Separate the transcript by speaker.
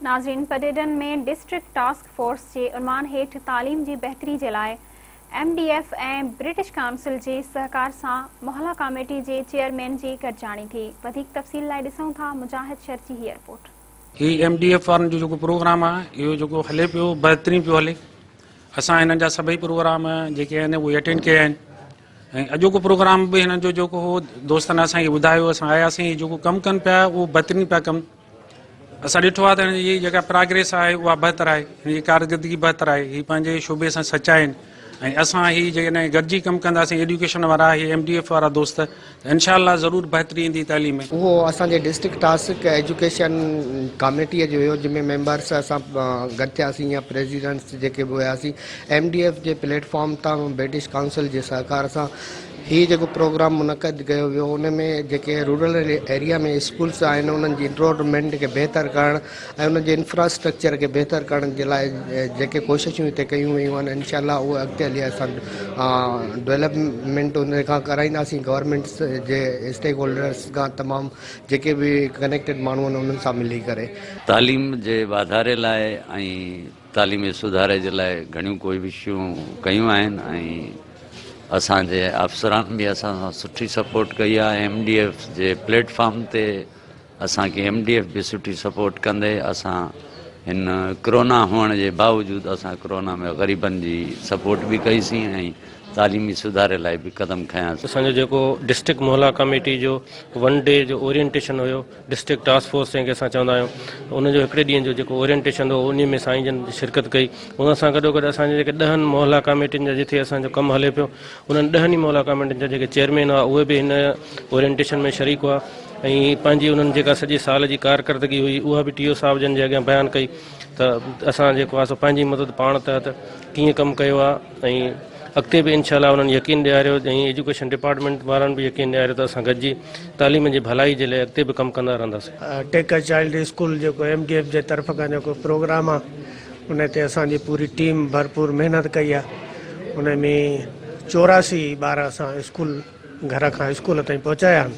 Speaker 1: ناظرين Padidan ۾ district task force جي عنوان هيٺ تعليم جي بهتري جي لاء M D F ۽ British council جي سهڪار سان محلا ڪاميٽي جي چيئرمين جي گڏجاڻي ٿي. وڌيڪ تفصيل لاء ڏسون ٿا مجاهد شر جي هيء رپورٽ.
Speaker 2: هي ايم ڊي ايف وارن جو جيڪو پروگرام آهي اهو جيڪو هلي پيو بهترين پيو هلي اسان هنن جا سڀئي پروگرام جيڪي آهن اهي اٽينڊ ڪيا آهن ۽ اڄوڪو پروگرام به هنن جو جيڪو هو دوستن اسان کي ٻڌايو اسان آياسين هي جيڪو ڪم ڪن پيا اهو بهترين پيا ڪم اسان ڏٺو آهي ته هن جي جيڪا پراگريس آهي اها بهتر آهي هن جي ڪارڪردگي بهتر آهي هي پنهنجي شعبي سان سچا آهن ۽ اسان هي جيڪڏهن گڏجي ڪم ڪنداسين ايڊيوڪيشن وارا هي ايم ڊي ايف وارا دوست ته انشاء الله ضرور بهتري ايندي تعليم ۾.
Speaker 3: اهو اسان جي ڊسٽرڪٽ ٽاسڪ ايجوڪيشن ڪاميٽيء جو هيو جنهن ۾ ميمبرس اسان گڏ ٿياسين يا پريزيڊنٽس جيڪي به هياسين ايم ڊي ايف جي پليٽ فارم تان برٽش ڪائونسل جي سهڪار سان هي جيڪو پروگرام منعقد ڪيو ويو ان ۾ جيڪي رورل ايريا ۾ اسڪولس آهن انهن جي انرولمينٽ کي بهتر ڪرڻ ۽ انهن جي انفراسٽرڪچر کي بهتر ڪرڻ جي لاء جيڪي ڪوششون هتي ڪيون ويون آهن انشاء الله اهي اڳتي هلي اسان ڊولپمينٽ ان کان ڪرائينداسين گورنمينٽ جي اسٽيڪ هولڊرس کان تمام جيڪي به ڪنيڪٽيڊ ماڻهو آهن انهن سان ملي ڪري.
Speaker 4: تعليم جي واڌاري لاء ۽ تعليمي سڌاري جي لاء گهڻيون ڪوششون ڪيون آهن ۽ اسان جي افسران به اسان سان سٺي سپورٽ ڪئي آهي ايم ڊي ايف جي پليٽ فارم تي اسان کي ايم ڊي ايف به سٺي سپورٽ ڪندي اسان هن ڪرونا هئڻ جي باوجود اسان ڪرونا ۾ غريبن جي سپورٽ به ڪئي سين ۽ تعليمي سڌاري لاء به قدم کنياسين.
Speaker 5: اسان جو جيڪو ڊسٽرڪٽ محلا ڪميٽي جو ون ڊي جو اورينٽيشن هيو ڊسٽرڪٽ ٽاسڪ فورس جنهن کي اسان چوندا آهيون ان جو هڪڙي ڏينهن جو جيڪو اورينٽيشن هو انهي ۾ سائين جن شرڪت ڪئي ان سان گڏو گڏ اسان جي جيڪي ڏهن محلا ڪاميٽين جا جٿي اسان جو ڪم هلي پيو انهن ڏهن ئي محلا ڪاميٽين جا جيڪي چيئرمين هئا اهي به هن اورينٽيشن ۾ شريڪ هئا ۽ پنهنجي انهن جيڪا سڄي سال جي ڪارڪردگي هئي اها به ٽي او صاحب جن جي اڳيان بيان ڪئي ته اسان جيڪو آهي سو پنهنجي مدد پاڻ تحت ڪيئن ڪم ڪيو آهي ۽ اڳتي به انشاء الله انهن يقين ڏياريو ۽ ايجوڪيشن ڊپارٽمينٽ وارن به يقين ڏياريو ته اسان گڏجي تعليم جي ڀلائي جي لاء اڳتي به ڪم ڪندا رهنداسين.
Speaker 6: ٽيڪ ا چائلڊ اسڪول جيڪو ايم ڊي ايف جي طرف کان جيڪو پروگرام آ ان تي اسان جي پوري ٽيم ڀرپور محنت ڪئي آ ان ۾ 84 ٻار اسان اسڪول گهر کان اسڪول تائين پهچايا آهن.